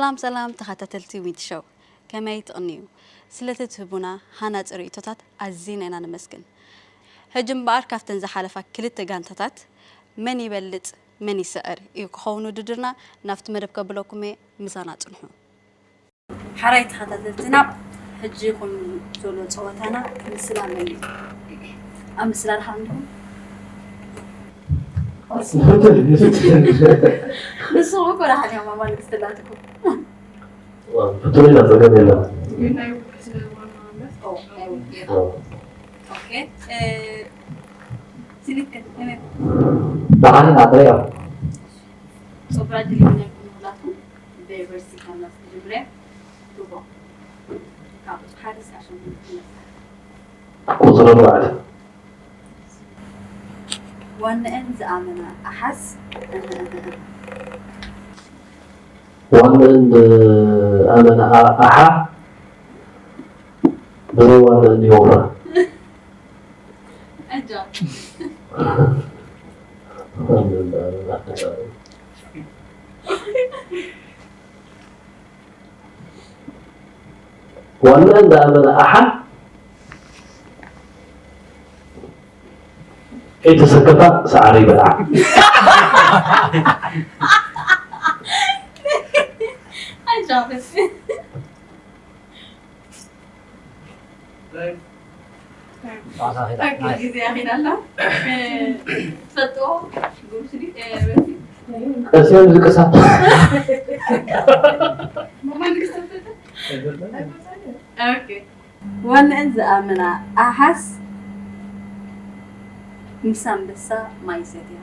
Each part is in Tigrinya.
ሰላም ሰላም ተኸታተልቲ ዊንት ሾው፣ ከመይ ትቕንዩ? ስለቲ ትህቡና ሃናጺ ርእይቶታት ኣዚና ኢና ነመስግን። ሕጂ እምበኣር ካብተን ዝሓለፋ ክልተ ጋንታታት መን ይበልጽ መን ይስዕር እዩ ክኸውን ውድድርና። ናብቲ መደብ ከብለኩም እየ፣ ምሳና ጽንሑ። ሓራይ ተኸታተልትና፣ ሕጂ ከም ዘሎ ጸወታና ምስላ መን እዩ? ኣብ ምስላ ድሓን ዲኹም? ንስኹም እኮ ድሓን እዮም ኣማን ክስትላትኩም። ፍቱን ኢና፣ ጸገም የለን። ኦ፣ ናይ ውልቂ ስለ ዝኾነ ማለት። ኦ፣ ናይ ውልቂ ኢኻ። ኦ። ኦኬ፣ እ፣ ሲሊት ከ ከመይ? ደሓን ኢና፣ ጥራይ እዮም። ጸጉራ ድልዩ ናይ ኩሉ ኩላትኩም ብዩኒቨርሲቲ ካምናስ ትጅምርያ? ግቦ። ካብ ቁጽሪ ሓደ እስካብ ሸሞንተ ትነሳ። ቁጽሪ ኣርባዕተ። ዋንአን ዝኣመና ኣሓስ፣ እህ፣ እህ፣ እህ። ዋንአን ዝኣመና ኣ-፣ ኣሓ፣ ብዘይ ዋንአን ይወፍራ። ኣጆ። ዋንአን ዝኣመና ኣሓ፣ ከይተሰከፋ ሰዓሪ ይበልዓ። ኣይ፣ ሻፍስ። ጨዋታ ኸይዳ። ኦኬ፣ ግዜ ኣኺዳ ኣላ። እ፣ ትፈልጥዎ? ጉምስሊ፣ እ፣ ረሲ? ረሲኦም ዝቅሳት። ኦኬ። ዋንአን ዝኣመና ኣሓስ ምስ ኣንበሳ ማይ ይሰትያ።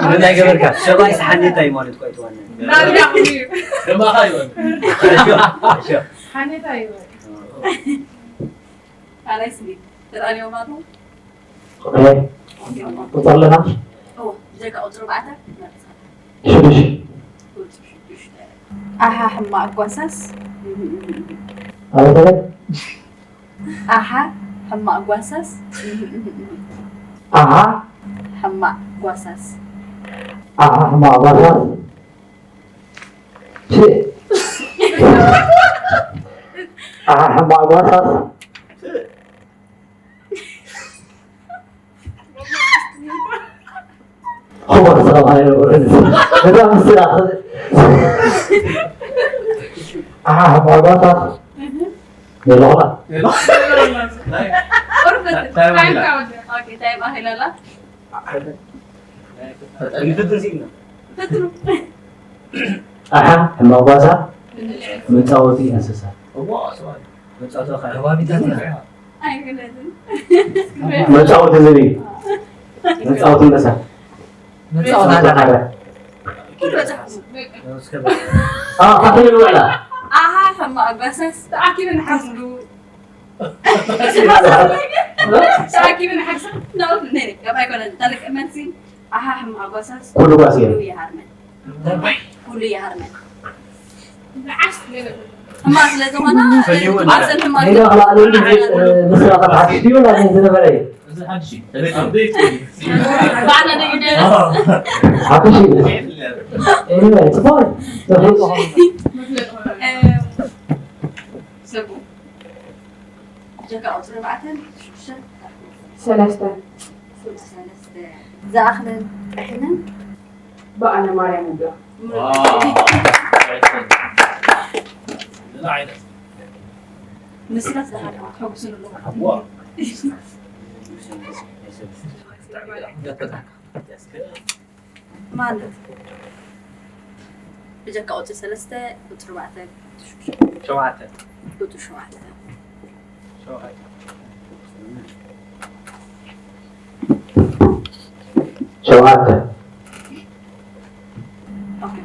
ምን ኣይገበርካ? ሰብኣይ ሓኔታ እዩ ማለት እኮ ኣይተዋንን። ዳርጋ እዩ። እሺ፣ እሺ። ሓኔታ እዩ። ካልኣይ ስኒ ተዳልዮም ኣለዉ? ኦኬ። ቁጽሪ ኣለና? እዎ፣ ብጀካ ቁጽሪ ኣርባዕተ። ሽዱሽተ። ቁጽሪ ሽዱሽተ። ኣሃ፣ ሕማቕ ጓሳስ። ኣበይ ተበል? ኣሃ፣ ሕማቕ ጓሳስ። ኣሃ። ሕማቕ ጓሳስ። ኣሃ፣ ሕማቕ ጓሳስ። ሺ። ኣሃ፣ ሕማቕ ጓሳስ። ክቡር ሰብኣይ ነበረ። እዛ ምስላ ኣሓ፣ ሕማቕ ጓሳስ። ሜሎኾላ። ቁርበት። ታይ ታይም ካውንት። ኦኬ፣ ታይም ኣኺላ ኣላ። ፈትኑ። ኣሓ፣ ሕማቕ ጓሳ፣ መጻወቲ እንስሳ። መጻወቲ ከባቢታት። ኣይግለጽን። መጻወቲ ዝብኢ። መጻወቲ ኣንበሳ። መጻወቲ መጻወቲ ዓረ። ዓረ። ኩሉ በጻሕኩም። እስከ በ- አ፣ ኣኺሉ ንውዕላ። ኣሃ፣ ሕማቕ ጓሳስ። ተኣኪብን ሓስሉ። ተኣኪብን ሓስሉ። ናው፣ ነይ፣ ነይ፣ ካብ ኣይኮነን። ታልቅ መልሲ። ኣሃ፣ ሕማቕ ጓሳስ ኩሉ ጓስ እዩ። ኩሉ ይሃርመን። ኩሉ ይሃርመን። ሕማቕ ስለ ዝኾነ፣ ፈሊዎ እንዳ- ዓርሰን ሕማቕ ሜዳ ስለ- ክልኣሉ ግዜ፣ እ፣ ምስላ ኸ ሓድሽ ድዩ? ናብ ዝነበረ እዩ። እዚ ሓድሽ እዩ። ተበሊዑ። ባዕላ ደጊ ደረስ። ሓድሽ እዩ። ኤኒዌይ፣ ጽቡቕ እዩ። ተፈጥሮ ኾነ። እ፣ ሰቡ። ጀካ ቁጽሪ ኣርባዕተ፣ ሽዱሽተ። ሰለስተ። ሰለስተ። ዝኣኽለን ጥሕንን በዓለ ማርያም ይብላ። ዋው። ምን ዓይነት? ምስላ ዝሓለፈ ተሐጉስን ኣለኹ። ዋው። ማለት ብጀካ ቁጽሪ ሰለስተ፣ ቁጽሪ ኣርባዕተ፣ ቁጽሪ ሸውዓተ። ቁጽሪ ሸውዓተ። ሸውዓተ። ሸውዓተ። ኦኬ።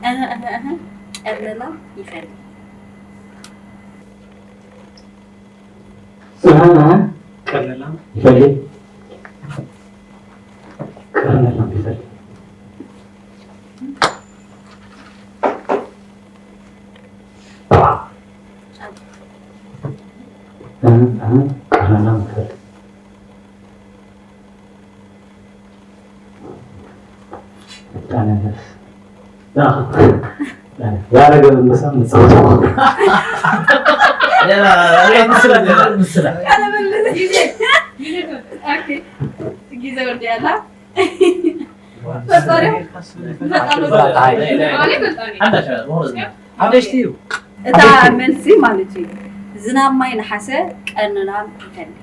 እህ፣ እህ፣ እህ። ቀርኒ ላም ይፈሊ። እህ፣ እህ። ቀርኒ ላም ይፈሊ። ቀርኒ ላም ይፈሊ። እህ፣ እህ። ቀርኒ ላም ይፈሊ። ያረገ ምሳ ምጽወት። ምስላ ምስላ ግዜ ወዲያላ ፈጣሪ ሓደሽቲ እዩ። እታ መልሲ ማለት እዩ ዝናብ ማይ ነሓሰ ቀንናም ይፈልግ።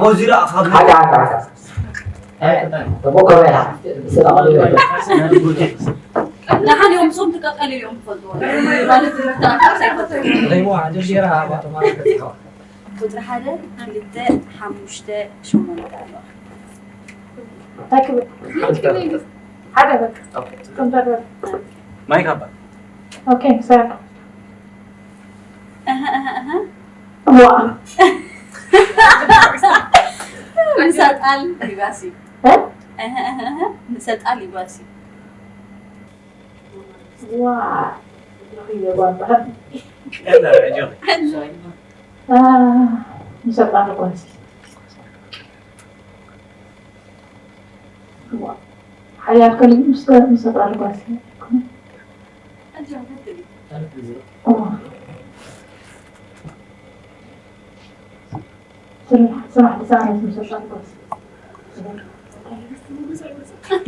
ሞዚራ ኣፋት ሓደ ሓደ ሓደ ተሞከረ ኢኻ ስለ ንሓን እዮም ሶም ትቀቀል እዮም ትፈልጥዎ ማለት ዝርዳእካ ሳይፈትዎ ዘይሞ ሓደ ጌራ ኣባቶ ማለት ተጻዋ ቁፅሪ ሓደ ክልተ ሓሙሽተ ሸሞንተ ኣለዋ እንታይ ክብል ሓደ በቃ ከም በርበር ማይ ካባ ኦኬ ሰር እህ እህ እህ ዋ ምሰጣል ይባሲ እ? እህ እህ እህ ምሰጣል ይባሲ ዋ ረኺበ ጓል በሃር ምሰጣል ጓሲ ሓያል ከልቢ ምስ ምስ ኣጣልኳሲ ስራሕ ዝሰኣነት ምስ ኣጣልኳሲ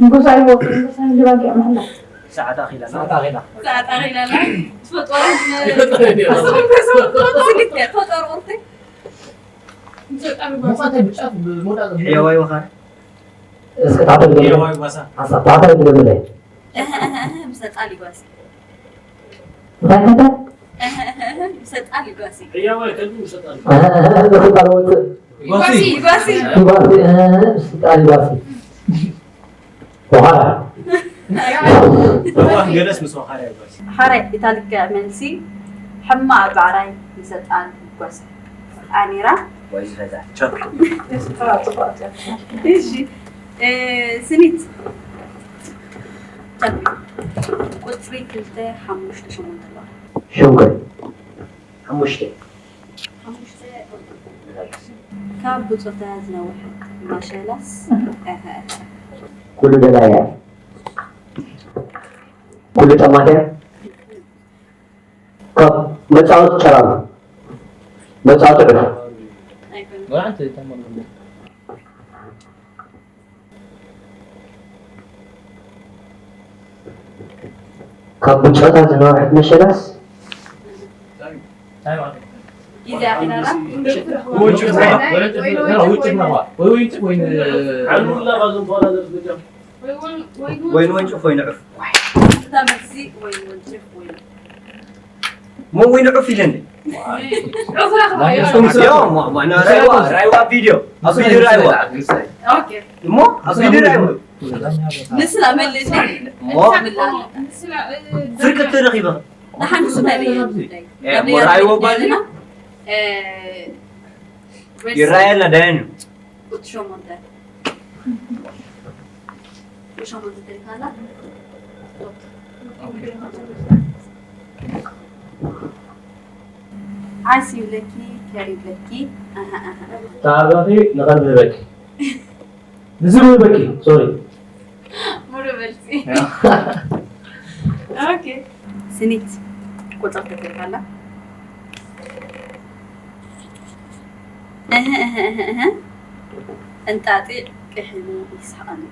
ንጉስ ኣይወቅን ንጉስ ኣይልባጊዕ መሕላ ሰዓት ኣኺላ ሰዓት ኣኺላ ዛጣ ኺላላ ትፈጠሩ ትፈጠሩ ቁርተይ ሙቐት ብጫት ብሞዳ ሕያዋይ ወኻሪ እስከ ታተል ገለ ሕያዋይ ጓሳ ሓሳብ ታተል ገለ ምሰጣል ይጓሲ እንታይ ከንተ ምሰጣል ይጓሲ ሕያዋይ ከልቢ ምሰጣል ንኽጣል ወፅእ ይጓሲ ይጓሲ ይባሲ ምስጣል ይባሲ በኋላ ገለስ ምስ ወኻርያ ይጓሲ ሓራይ እታ ልክዕ መልሲ ሕማቕ ብዕራይ ምሰጣል ይጓሲ ኣኒራ ወይ ዝፈዛ ቸክ እሺ ስኒት ቁፅሪ ክልተ ሓሙሽተ ሸሞንተ ኣለዋ ሸንኮይ ሓሙሽተ ካብ ብፆታ ዝነውሐት ማሸላስ ኩሉ ደላያ ኩሉ ጠማትያ ካብ መፃወቲ ጨራሩ መፃወቲ ዕፍ ኣይኮነ ወላንተ ተመልኩ ካብ ብፆታ ዝነውሐት መሸላስ ጊዜ ኣኺላና ወይን ወንጭፍ ወይ ወይን ወንጭፍ ወይን ዕፍ እታ መልሲ ወይን ወንጭፍ ወይን ሞ ወይን ዕፍ ኢለኒ ራይዋ ቪድዮ ኣብ ቪድዮ ራይዋ ኦኬ እሞ ኣብ ቪድዮ ራይዋ ንስላ መልስ እሞ ፍርቂ ተረኺበ ንሓንሱ ናይ ራይዋ ጓል ይራየልና ዳያኑ ቁጥሪ ሸሞንተ ቁጥሪ ሸሞንተ ተሪፋላ ዓስ ይብለኪ ከር ይብለኪ ኣሃ ኣሃ ተሃርባኺ ንቐልቢ ህበኪ ንዝብ ህበኪ ሶሪ ሙሉ መልሲ ኦኬ ስኒት ቁጥር ተሪፋላ እህ እህ እህ እህ እንጣጢዕ ቅሒሙ ይስሕቐኒ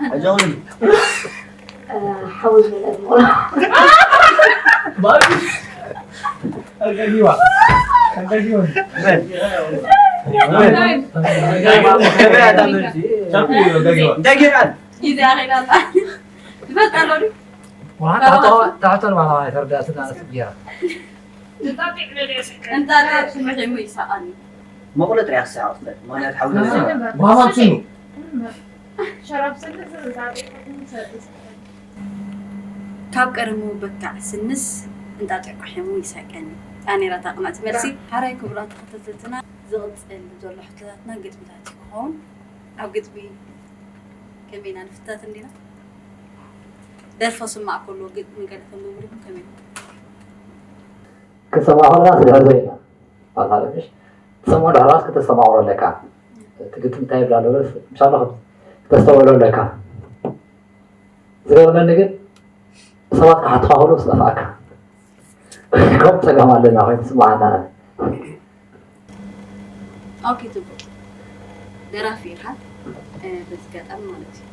ኣጆኒ ሓወይ ዝመልአ ዝሞላ ኣጋጊዋ ኣጋጊዋ እንታይ ጌርካ ጊዜ ኣኺላላ ትፈልጣ ዶ ታሕቶን ባላ ተረዳእትን ኣነስ ጌራ እንጣጢዕ ስምዒሙ ይሳቐኒ መቑሎ ጥራይ ክስሕቕ ትኽእል ምኽንያቱ ሓዊ ማማ ስኑ ካብ ቀደሙ በካዕ ስንስ እንጣጢዕ ቁሒሙ ይሳቀኒ ጣኔራ ታቕናዕቲ መልሲ ሓራይ ክቡራት ተኸታተልትና ዝቕጽል ዘሎ ሕቶታትና ግጥምታት እዩ ክኸውን። ኣብ ግጥሚ ከመይ ኢና ንፍተት እንዲና? ደርፎ ስማዕ ከሎ ግጥሚ ገለ ተንብቡ ዲኹም ከመይ? ክሰማዕ ከለና ስለ ሕዞ ኢና ማለት ኣለሽ። ትሰምዖ ድሕራስ ክተስተማቕሮ ኣለካ። እቲ ግጥም እንታይ ይብል ኣሎ በለስ ምሻሎ ክተስተውዕሎ ኣለካ። ዝገርመኒ ግን ሰባት ክሓትኻ ከለዉ ዝጠፍኣካ። ከም ጸገም ኣለና ኮይኑ ስምዓና። ኦኬ ጽቡቕ። ደራፊ ኢኻ በዚ ኣጋጣሚ ማለት እዩ።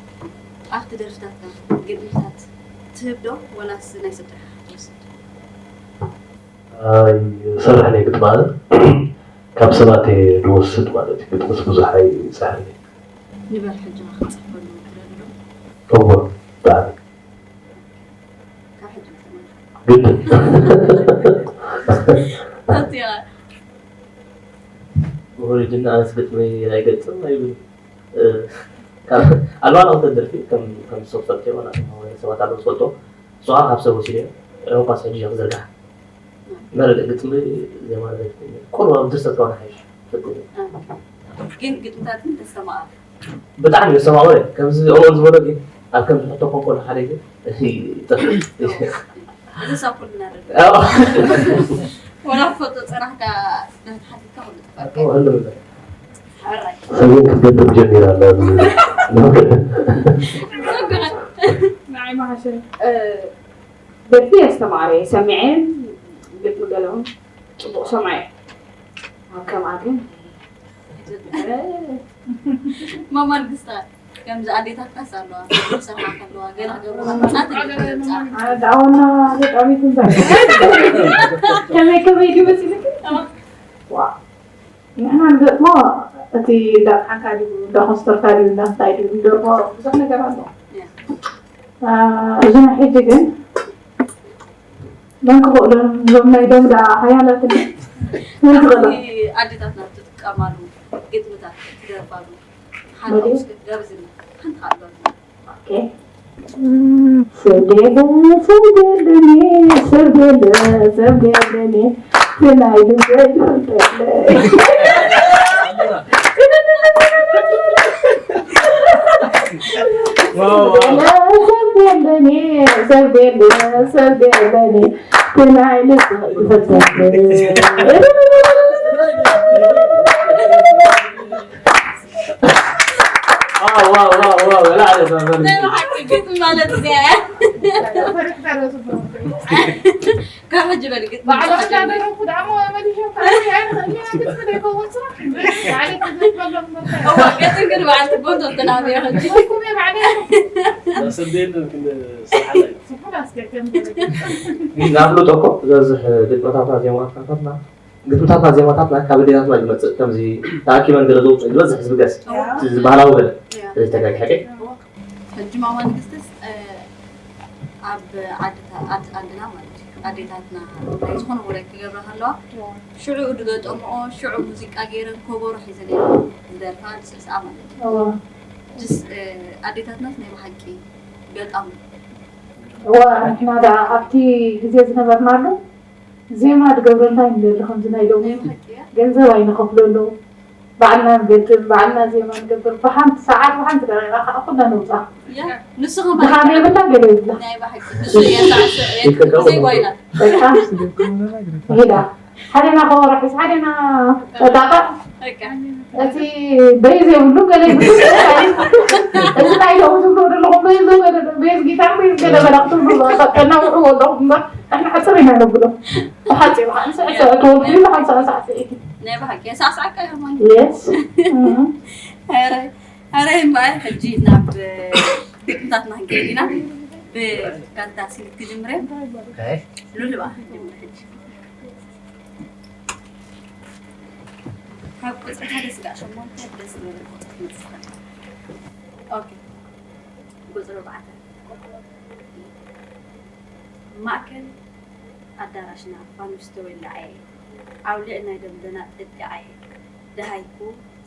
ኣብቲ ደርፍታትካ ግጥምታት ትህብ ዶ ወላስ ናይ ሰብ ጥራሕ ኢኻ ትወስድ? ኣይሰርሕን እየ ግጥሚ ኣነ ካብ ሰባት እየ ዝወስድ ማለት እዩ። ግጥምስ ብዙሕ ኣይሰርሕን እየ። ንበር ሕጂ ክትጽሕፈሉ ትደሊ ዶ? እወ ብጣዕሚ ካብ ሕጂ ንተማሃር። ግድን ፈትያ ወሪድና ኣነስ ግጥሚ ኣይገልፅም ኣይብል ኣለዋ ናውተ ደርፊ ከም ሰብ ፈልጥዮ ሰባት ኣለዉ ዝፈልጦ ንስኻ ካብ ሰብ ወሲደ ዕቋስ ሕጂ ክዝርጋሕ መረገ ግጥሚ ዜማ ቁርባ ድርሰት ከሆነ ሓይሽ ግን ግጥምታት ግን ተስተማቐር ብጣዕሚ ዘስተማቕረ ከምዚ ኦን ዝበሎ ግን ኣብ ከምዚ ሕቶ ኮንኮሎ ሓደ ግን ይጠፍእ እዚ ሳብ ኩልና ደርፊ ኣዎ። ወላ ፈጦ ፀናሕካ ዳተሓቲካ ኩሉ ጥፋ ኣዎ፣ ህልም በል። ሕራይ ሰሜን ክትገጥም ጀሚራ ኣላ። ጸግዐ ንዓይ መሓሸ ደርፊ የስተማቕረ ሰሚዐን ግጥሚ ገለውን ፅቡቕ ሰማየ ኣብ ከምኣ ግን ማማ ንግስታ ከምዚ ኣዴታትናስ ኣለዋ ሰርሓ ከለዋ ገለ ክገብሩ መጻት ኣነ ደኣ ዋና ገጣሚት እንታይ ከመይ ከመይ ድዩ መሲልክ ዋ ንሕና ንገጥሞ እቲ እንዳጥዓንካ ድዩ እንዳኮስተርካ ድዩ እንዳስታይ ድዩ ንደርፎ ብዙሕ ነገር ኣሎ እዚ ናይ ሕጂ ግን መን ክኽእሎም እዞም ናይ ዶም ደኣ ሓያላት መን ክኽእሎም ኣዴታትና ትጥቀማሉ ግጥምታት ትደርፋሉ ሓደ እስኪ ጋብዝና ሓንቲ ካልእ ሰብ የለ ሰብ የለኒ ሰብ የለ ሰብ የለኒ ብናይ ልበይ ይፈልጠለይ ሰብ የለኒ ሰብ የለ ሰብ የለኒ ብናይ ልበይ ይፈልጠለይ ማለት እዚኣ እያ ካብ ሕጂ በሊ ግጥሚ ባዕሎም እንዳደረፉ ደኣ መሊሾም ካልእ ኣይንኽእል ኢና ግጥሚ ዘይከውን ስራሕ ባዕለይ ክዘበሎም ገጥም ግን በዓል ትቦን ተተናብዮ ሕጂ ኩሜ ባዕለይ ሰደን ክንሰርሓላ ስሑል ኣስገከም ናፍልጦ እኮ ዝበዝሕ ግጥምታትና ዜማታትና ግጥምታትና ዜማታትና ካብ ኣዴታትና ዝመፅእ ከምዚ ተኣኪበን ገለ ዘውፅእ ዝበዝሕ ዝበገስ እዚ ባህላዊ ገለ ስለዚ ተጋጊ ሓቂ ሕጂ ማማ ንግስትስ ኣብ ዓዲ ዓድና ማለት እዩ ኣዴታትና ናይ ዝኾነ ውራይ ክገብራ ከለዋ ሽዑ ዝገጠምኦ ሽዑ ሙዚቃ ገይረን ኮቦሮ ሒዘን እየን ዝደርፋ ዝስዕስዓ ማለት እዩ ጅስ ኣዴታትናስ ናይ ብሓቂ ገጣም እዋ ንሕና ደኣ ኣብቲ ግዜ ዝነበርናሉ ዜማ ዝገብረልና እዩ ንደሊ ከምዚ ናይ ሎሚ ናይ ብሓቂ እያ ገንዘብ ኣይንኸፍለሉ ባዕልና ንገጥም ባዕልና ዜማ ንገብር ብሓንቲ ሰዓት ብሓንቲ ደቂቃ ከዓ ኩላ ነውፃ እያ ንሱ ከማን ድኻም የብላ ገለ የብላ ናይ ብሓቂ ንሱ እያ ሳዕስዕ እያ ዘይጓይላ በቃ ሄዳ ሓደና ከበሮ ሒዝ ሓደና ጠጣጣ በቃ እቲ በይዝ የብሉ ገለ ይብሉ እዚ ናይ ሎሚ ትብሉ ዘለኹም በይዝ ገለ በይዝ ጊታር በይዝ ገለ በላ ክትብሉ ከናውሕዎ ኣለኹም እምበር ንሕና ሕፅር ኢና ነብሎ ብሓፂሩ ከዓ ንስዕስዕ ትወዱ ኢሉ ሓንሳእ ሳዕስዒት ናይ ብሓቂ ሳዕሳዕካ ኢኻ ማለት የስ ኣረ ኣረ እምበኣር ሕጂ ናብ ግጥምታትና ክንከይድ ኢና ብጋንታ ሲኒት ክጅምር እየ ሉሉ በኣ ክጅምር ሕጂ ካብ ቁፅሪ ሓደ ስጋዕ ሸሞንተ ደስ ዝበለ ቁፅሪ ክመፅእ ይኽእል ኦኬ ቁፅሪ ኣርባዕተ ማእከል ኣዳራሽና ፋኑስ ተወሊዓየ ኣውሊዕ ናይ ደምደና ጠጢዓየ ደሃይኩ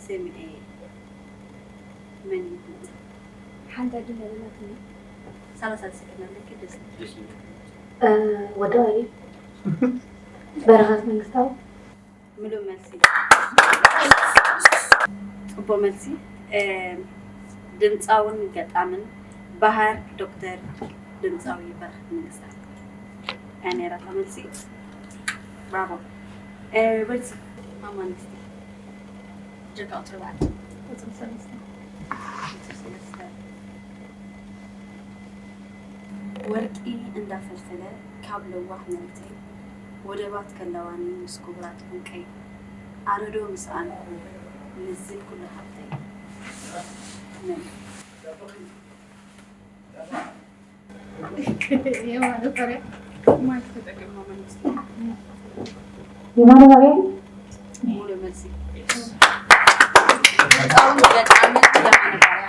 ሰሚዐየ መን እዩ ክመፅእ ሓንቲ ዕድል ኣለናትኒ ሰላሳ ሰከንድ ኣለኪ ደስ ወዲ ቀሊል በረኸት መንግስታዊ ምሉእ መልሲ ጽቡቕ መልሲ። እ፣ ድምጻውን ገጣምን በሃር ዶክተር ድምጻዊ በረኸት መንግስታ። ኣይ ነይራ እታ መልሲ። ብራቮ። እ፣ በርሲ። ማማ ንግስቲ። ጀካ ቁጽሪ ኣርባዕተ። ቁጽሪ ሰለስተ። ቁጽሪ ሰለስተ። ወርቂ እንዳፈልፈለ ካብ ለዋህ መሬተይ፣ ወደባት ከላዋኒ ምስ ክቡራት ዕንቀይ፣ ኣረዶ ምስ ኣነኹ ልዝብ ኩሉ ሃብተይ። መን? የማነ ፈሪያ ማይክ ተጠቅም። የማነ ፈሪያ? ሙሉ መልሲ። ድምፃዊ ገጣሚ የማነ ፈሪያ።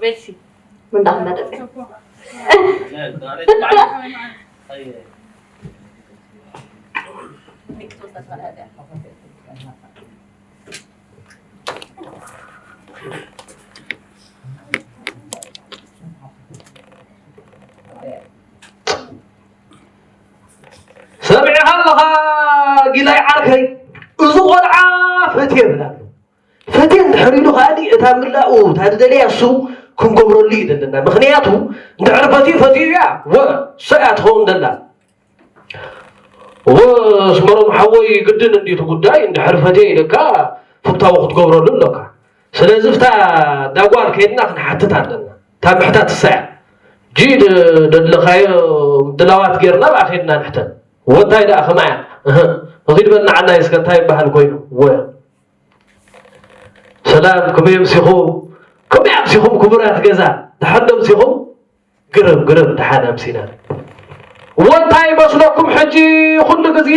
ቤትሲ ምንዳኽ መደብ። ሰሚዕኻ ኣለኻ ጊላይ ዓርከይ፣ እዚ ቆልዓ ፈትየ ይብል ኣሎ። ፈትየ እንድሕር ኢሉ ከኣ እታ ምላኡ እታ ዝደለያ እሱ ክንገብረሉ እዩ ዘለና። ምኽንያቱ እንድሕር ፈትዩ ፈትዩ እያ ወ ሰያ ትኸውን ዘላ። ወ ኣስመሮም ሓወይ ግድን እንዲቱ ጉዳይ እንድሕር ፈትየ ኢልካ ፍታዊ ክትገብረሉ ኣለካ። ስለዚ ፍታ ዳጓል ከይድና ክንሓትት ኣለና። እታ ምሕታት እሳ እያ። ጂ ደድለኻዮ ድላዋት ጌርና ብኣ ከይድና ንሕተት። ወንታይ ደኣ ከማያ እህ፣ ንኺድ በልና ዓናይ እስከ እንታይ ይበሃል ኮይኑ ወ ሰላም ከመይ ኣምሲኹም? ከመይ ኣምሲኹም ክቡራት ገዛ? ደሓን ዶ ኣምሲኹም? ግርም ግርም ደሓን ኣምሲና። ወንታይ ይመስለኩም ሕጂ ኩሉ ግዜ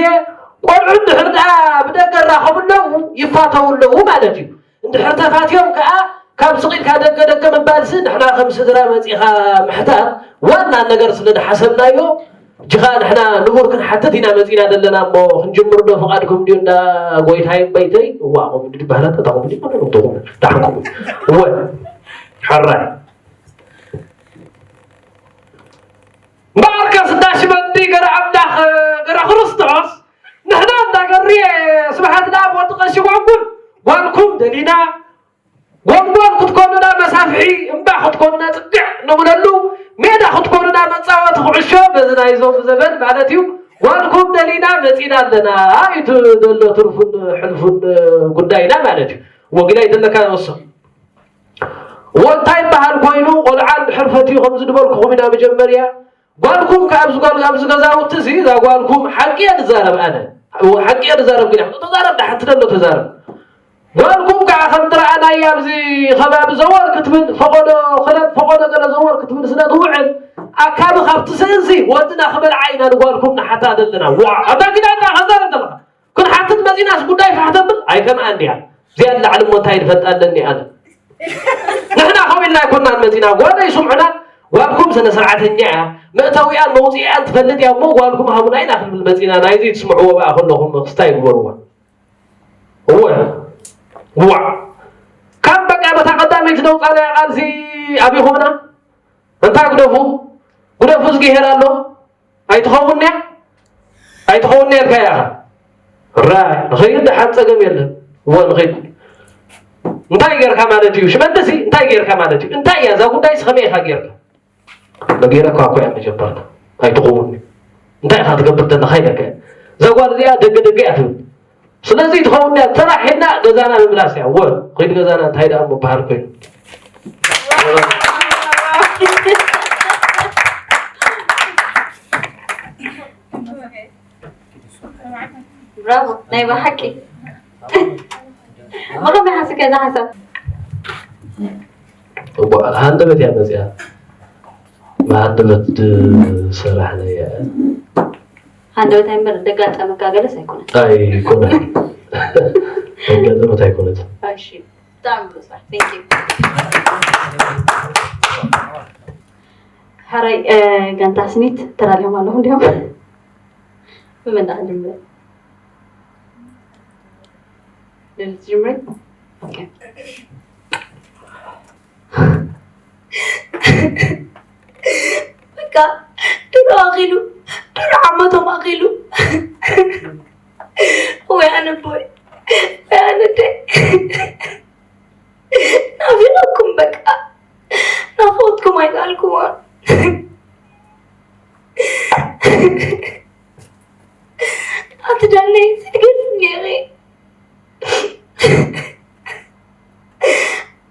ቆልዑ እንድሕር ደኣ ብደገ ራኸቡ ኣለዉ ይፋተዉ ኣለዉ ማለት እዩ። እንድሕር ተፋትዮም ከኣ ካብ ስቒልካ ደገ ደገ ምባልሲ ንሕና ከም ስድራ መጺኻ ምሕታት ዋና ነገር ስለ ዝሓሰብናዮ እጂ ኸኣ ንሕና ንቡር ክንሓትት ኢና መጺና ዘለና እሞ ክንጅምር ዶ ፍቓድኩም ድዩ እንዳ ጎይታይ እምበይተይ? እዋ ከምኡ ድዩ ዝበሃል ኣታ ከምኡ ድዩ ማለት ነው? ደሓንኩም እወ ሓራይ እምበኣርከስ እንዳ ሽመንዲ ገረ ኣምላኽ ገረ ክርስቶስ ንሕና እንዳ ገርየ ስብሓት ለኣብ ወዲ ቀሺ ጓንጉል ጓልኩም ደሊና ጎልጎል ክትኮኑና መሳፍሒ እምባ ክትኮኑና ጽግዕ ንብለሉ ሜዳ ክትኮኑና መጻወቲ ኩዕሾ በዚ ናይዞም ዘበን ማለት እዩ። ጓልኩም ደሊና መጺና ኣለና። ኣይቲ ዘሎ ትርፉን ሕልፉን ጉዳይና ማለት እዩ። ወግላይ ዘለካ ወስኽ ወንታይ ይበሃል ኮይኑ ቆልዓ እንድሕር ፈትዩ ከምዚ ዝበልኩኹም ኢና መጀመርያ ጓልኩም ከ ኣብዚ ጓል ኣብዚ ገዛውቲ እዚ እዛ ጓልኩም ሓቂ እየ ዝዛረብ ኣነ ሓቂ እየ ዝዛረብ ግን ተዛረብ ደሓንቲ ደሎ ተዛረብ ጓልኩም ከዓ ከምቲ ረኣናያ ኣብዚ ከባቢ ዘወር ክትብል ፈቐዶ ክለብ ፈቐዶ ገለ ዘወር ክትብል ስለ ትውዕል ኣካቢ ካብቲ ስእንሲ ወድና ክበልዓ ኢና ንጓልኩም ንሓታ ዘለና ዋ ኣታ ግዳ እንዳ ከዛረብ ዘለካ ክንሓትት መፂናስ ጉዳይ ፋሕ ተብል ኣይከምኣ እንዲያ እዚኣ ንላዕሊ እሞ እንታይ ድፈልጣ ኣለኒ ኣነ ንሕና ከምኡ ኢልና ኣይኮናን መፂና ጓለይ ስምዑና ጓልኩም ስነ ስርዓተኛ እያ መእተዊኣን መውፅኢኣን ትፈልጥ እያ እሞ ጓልኩም ሃቡና ኢና ክንብል መፂና ናይዚ ትስምዕዎ በኣ ከለኹም ክስታይ ግበርዋ እወ ዋዕ ካብ በቃ በታ ቀዳመይቲ ዘውፃናያ ቃልሲ ኣቢኹምና እንታይ ግደፉ ግደፉ እዝጊሄር ኣሎ ኣይትኸውን እያ ኣይትኸውን እያ ኢልካያ ኢኻ ራይ ንኸይድ ደሓን ፀገም የለን እወ ንኸይድ እንታይ ጌርካ ማለት እዩ ሽመልሲ እንታይ ጌርካ ማለት እዩ እንታይ እያ እዛ ጉዳይስ ከመይ ኢኻ ጌርካ ነጊረካ እኮ እያ መጀመርታ ኣይትኸውን እንታይ ኢኻ ትገብር ዘለኻ ኢለካ እያ እዛ ጓል እዚኣ ደገ ደገ እያ ትብል ስለዚ ትኸውን እያ ተራሕ ሒድና ገዛና ምምላስ እያ ወ ኺድ ገዛና እንታይ ደኣ ምበሃል ኮይኑ ብራቮ ናይ ብሓቂ ብኸመይ ሓስብካ እዛ ሓሳብ እዋ ሃንደበት እያ መፅያ ብሃንደበት ዝሰራሕናያ ሃንደበት ኣይምበር ደጋጠመካ ገለስ ኣይኮነን ኣይኮነ ደጋጠመት ኣይኮነት እሺ ብጣዕሚ ብሉፅ ስራሕ thank you ሕራይ ጋንታ ስኒት ተዳልዮም ኣለኹም ድዮም ብመን ዳ ክጅምር ልል ትጅምሪ በቃ ደቂ ኣኺሉ፣ ድሮ ዓመቶም ኣኺሉ። ወይ ኣነ ቦይ፣ ወይ ኣነ ደይ። ናፊቐኩም በቃ። ናፍቖትኩም ኣይከኣልኩዎን። ኣቲ ዳነይ ትገርም ነይረ።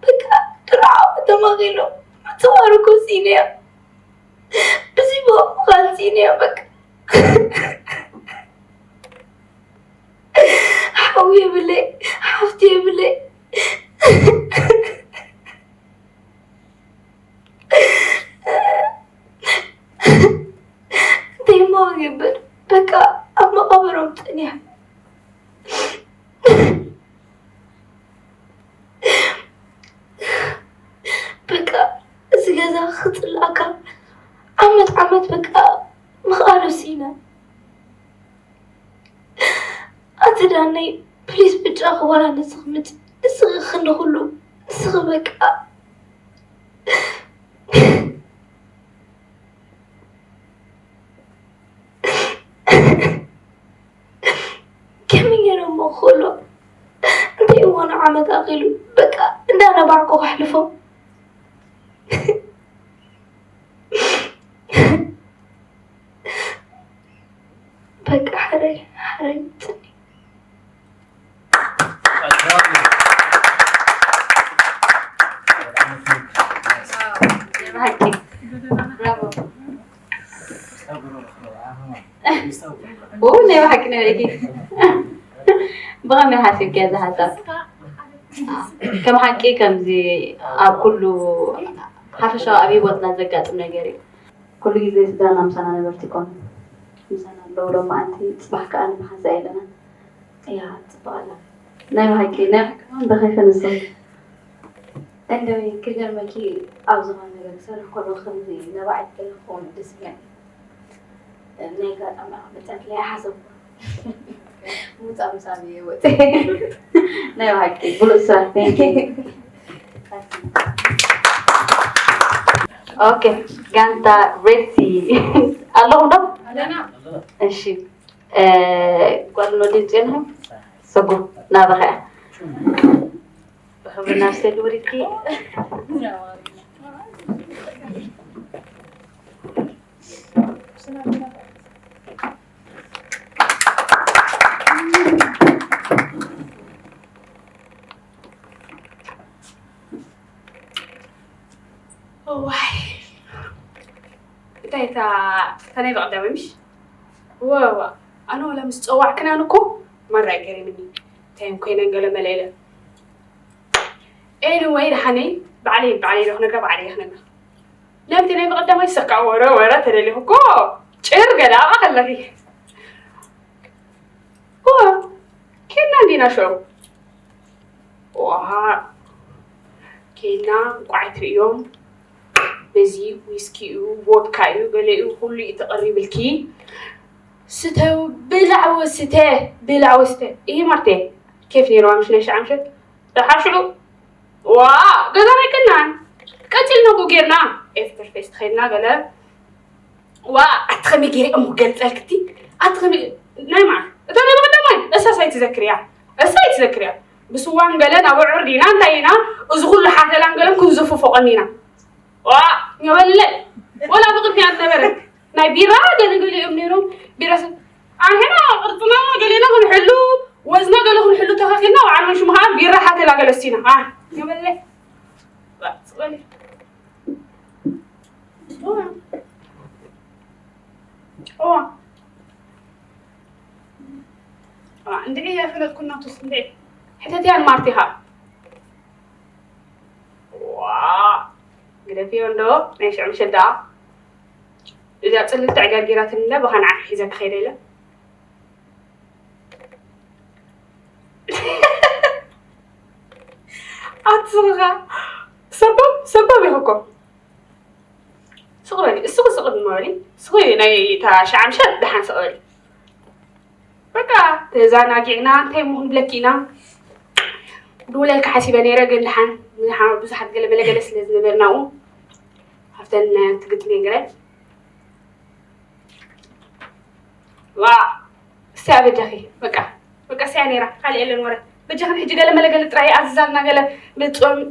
በቃ ድሮ ዓመቶም ኣኺሉ። ምጽዋር እኮ ስኢነ እያ። ብዚ ብኡ ካልሲ ነያ በቃ። ሓው የብለይ፣ ሓፍቲ የብለይ። እንታይ እሞ ክገብር? በቃ ኣብ መቓብሮም ጸኒሐ። በቃ እዚ ገዛ ክጽልኣካ ዓመት ዓመት በቃ ምኽኣሉ ስኢነ። ኣቲ ዳነይ ፕሊስ ብጫ ክወላ ንስኺ ምጽ ንስኺ ክንዲ ኩሉ ንስኺ በቃ። ከመይ ገይረ እሞ ክኽእሎ? እንታይ እዋኑ ዓመት ኣኺሉ በቃ እንዳነባዕኩ ከሕልፎ። በቃ ሓረይ ሓረይ ጽኒ። ብሓቂ ብራቮ። ኡ ናይ ብሓቂ ነበረኪ ብኸመይ ሓሲብኪ እዚ ሓሳብ? ከም ሓቂ ከምዚ ኣብ ኩሉ ሓፈሻዊ ኣብ ሂወትና ዘጋጥም ነገር እዩ። ኩሉ ግዜ ስድራና ምሳና ነበርቲ ይኮኑ። ምሳና ኣለዉ ሎማዓንቲ፣ ጽባሕ ከኣ ንመሓዛ የለናን። እያ ጽብቕ ኣላ። ናይ ብሓቂ ናይ ብሓቂ ከማን በኺኺ ንስኺ። እንደው ክገርመኪ ኣብ ዝኾነ ነገር ክሰርሕ ከለኹ ከምዚ ነባዒት ገለ ክኸውን ደስ ይብለኒ። ናይ ኣጋጣሚ ኣቐመጫ ክለይ ሓሰብኩ። ምውጻእ ምሳብ እየ ወጺ። ናይ ብሓቂ ብሉጽ ስራሕ። Thank you። ኦኬ ጋንታ ሬሲ ኣለኹም ዶ? ኣለና። እሺ እ፣ ጓል ወዲ ጽዮን ሰጉ ናባኻ እያ። ብሕብሪ ናብ ስቴጅ ወሪድኪ። እዋይ እንታይ እታ እታ ናይ በቐዳማይ ምሽ? እወ እወ ኣነ ወላ ምስ ጸዋዕክናን እኮ ማራ እዩ ገሪምኒ። እንታይ እየን ኮይነን ገለ መለ ኢለን። ኤኒወይ ደሓነይ ባዕለይ ባዕለይ ዶ ክነግራ ባዕለይ እየ ክነግራ። ነብቲ ናይ በቐዳማይ ስኻ ወረ ወረ ተደሊኹ እኮ ጭር ገለ ኣብኣ ከለኺ። እወ ኬድና እንዲና ሽዑ። ዋእ ኬድና እንቋዕ ኣይትርእዮም በዚ ዊስኪ እዩ ቮድካ እዩ ገለ እዩ ኩሉ እዩ ተቐሪብልኪ ስተዩ ብላዕ ወስተ ብላዕ ወስተ እሂ ማርቴ ኬፍ ነይርዋ ምሽ ናይ ሽዓ ምሸት ደሓር ሽዑ ዋእ ገዛ ናይ ቅናን ቀጺልና እኮ ጌርና ኤፍተር ፌስት ኸይድና ገለ ዋእ ኣቲ ከመይ ገይረ እሞ ክገልጸልኪ እቲ ኣቲ ከመይ ናይ መዓስ እታ ናይ ብቐዳማይ እሳስ ኣይትዘክርያ እሳ ኣይትዘክርያ ብስዋን ገለን ኣብ ኣዕሩር ዲና እንታይ ኢና እዚ ኩሉ ሓተላን ገለን ክንዝፉፎ ቀኒና ዋእ ኘበለለይ ወላ ብቕድሚኣ ዝነበረ ናይ ቢራ ገለገሊኦም ነይሮም ቢራ ሰብ ኣንሕና ቅርጽና ገሌና ክንሕሉ ወዝና ገለ ክንሕሉ ተኻኺልና ባዕልና ሽሙ ከዓ ቢራ ሓተላ ገለ ስቲና አ ኘበለለይ ዋእ ጽቕበሊ እዋ እዋ እዋ እንድዒ ኣይፈለጥኩን ናቱስ እንድዒ ሕተትያ ንማርቲ ኸዓ እዋ ግደፍዮ እንዶ ናይ ሽዑ ምሸት ደኣ እዚኣ ጽልልቲ ዕገርጊራትኒ እንዳ ብኻ ንዓኺ ሒዘ ክኸይደ ኢለ ኣቲ ስኺ ኸኣ ሰባብ ሰባብ ኢኺ እኮ ስቕ በሊ እስኺ ስቕ እሞ በሊ እስኺ ናይ እታ ሽዓ ምሸት ደሓን ስቕ በሊ በቃ ተዛናጊዕና እንታይ እሞ ክንብለኪ ኢና ክድውለልኪ ሓሲበ ነይረ ግን ደሓን ብዙሓት ገለ መለ ገለ ስለ ዝነበርና ኣብኡ ኣብተን ትግጥሚ ገለ ዋ እስያ በጃኺ በቃ በቃ እስያ ነይራ ካልእ የለን ወረ በጃኽን ሕጂ ገለ መለ ገለ ጥራይ ኣዝዛልና ገለ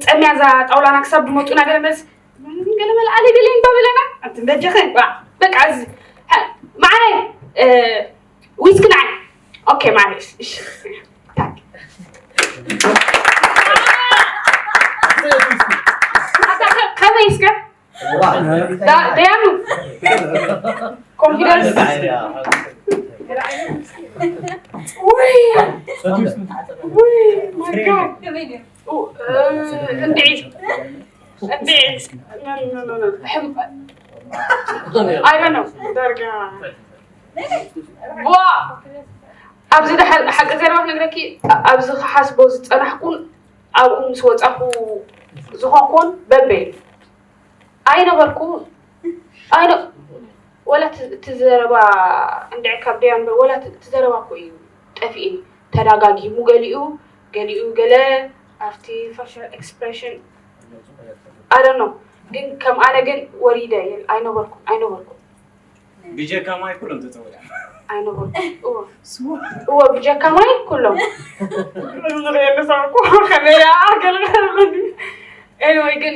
ጸምያ እዛ ጣውላና ክሳብ ድመጡና ገለ መስ ገለ መለ ኣለ ገለ እንባበለና ኣንቲ በጃኽን ዋ በቃ እዚ ማዕረ ዊስክ ንዓይ ኦኬ ማዕረ እሺ ከመይ እስከ ደያኑ ኮንፊደንስ እንድዒ እንድዒ I don't know ዳርጋ ዋ ኣብዚ ሓቂ ዘረባ ክነግረኪ ኣብዚ ክሓስቦ ዝፀናሕኩን ኣብኡ ምስ ወፃኹ ዝኾንኩን በበይ ኣይነበርኩ ኣይነ ወላ እቲ ዘረባ እንድዒ ካብ ደያ እምበር ወላ እቲ ዘረባ እኮ እዩ ጠፊእኒ ተዳጋጊሙ ገሊኡ ገሊኡ ገለ ኣብቲ facial expression I don't know ግን ከም ኣነ ግን ወሪደ ኣይነበርኩ ኣይነበርኩ ብጀካ ማይ ኩሎም ተፀውያ ኣይነበርኩ እወ እወ ብጀካ ማይ ኩሎም ዝረየኒ ሰብ እኮ ከመያ ኣገልገልኒ anyway ግን